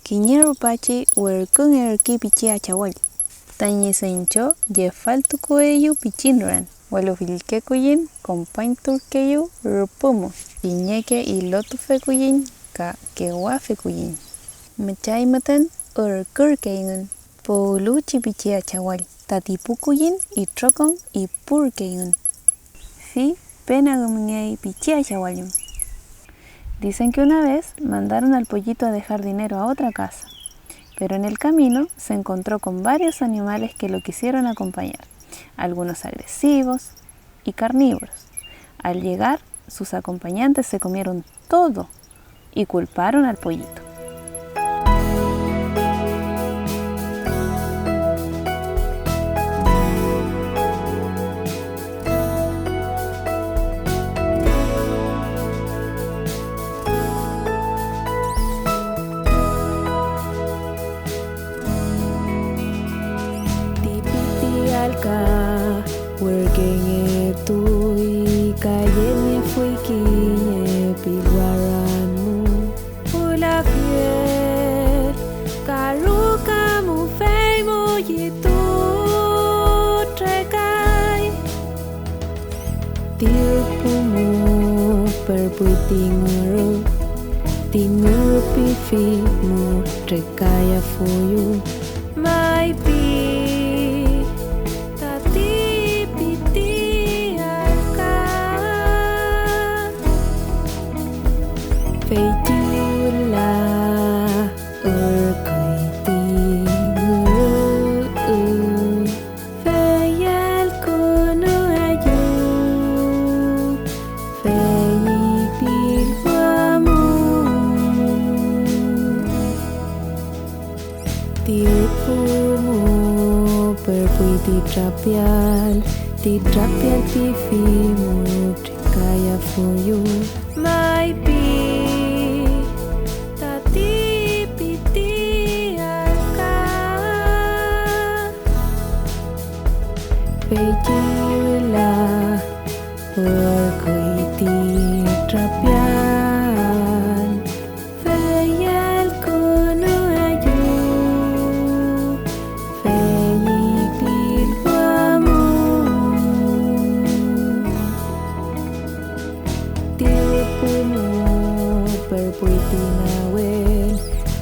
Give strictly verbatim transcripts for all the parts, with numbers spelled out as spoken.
Kiñe rupachi werküngerkey pichi achawall. Tañi süncho yefaltukueyew pichin ran, welu fillke kulliñ kompañturkeyew rüpü mu, kiñeke ilotufe kulliñ ka kewafe kulliñ. Müchay müten ürkürkeyngün puwluwchi pichi achawall. Tati pu kulliñ itrokom ipurkeyngün. Fi penagümngey pichi achawallüm. Dicen que una vez mandaron al pollito a dejar dinero a otra casa, pero en el camino se encontró con varios animales que lo quisieron acompañar, algunos agresivos y carnívoros. Al llegar, sus acompañantes se comieron todo y culparon al pollito. Ti piti alka werküngetuy ka yeniefuy kiñe pilwaran mu. Pulafiel ka ruka mu fey mullitu trekay. Ti rüpü mu perpuy ti ngürü, ti ngürü pifi mu trekayafuyu. May pi tati piti alka, feychi wüla ürküy ti ngürü. Fey elkünueyew, fey ñi pilwamun. Ti rüpü mu perpuy ti trapial, ti trapial pifi mu trekayafuyu. May pi tati piti alka, feychi wüla werküy ti trapial, fey elkünueyew, fey ñi pilwamun. Ti rüpü mu perpuy ti nawel,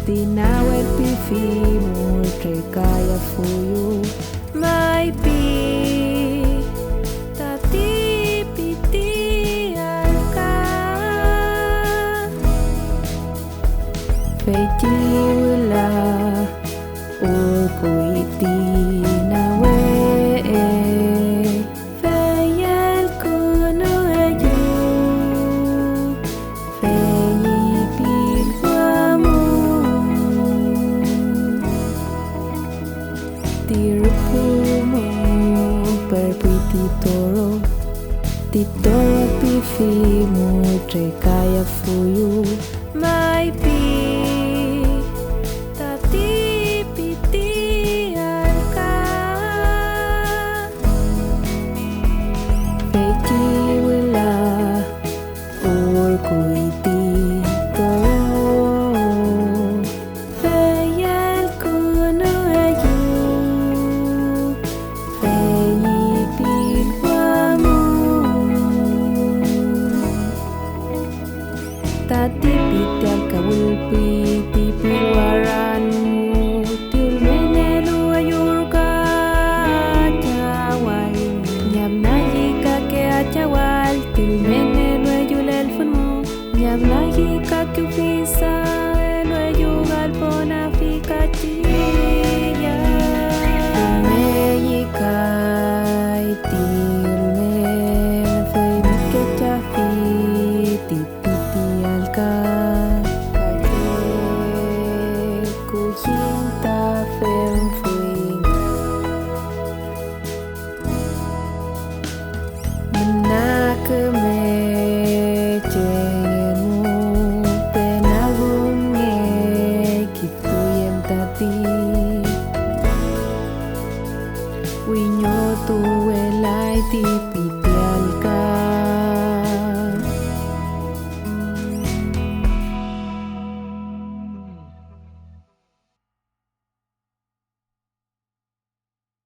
ti nawel pifi mu trekayafuyu. May pi tati piti alka, feychi wüla urküy ti nawel, fey elkünueyew, fey ñi pilwamun. Ti rüpü mu perpuy ti toro, ti toro pifi mu trekayafuyu. May pi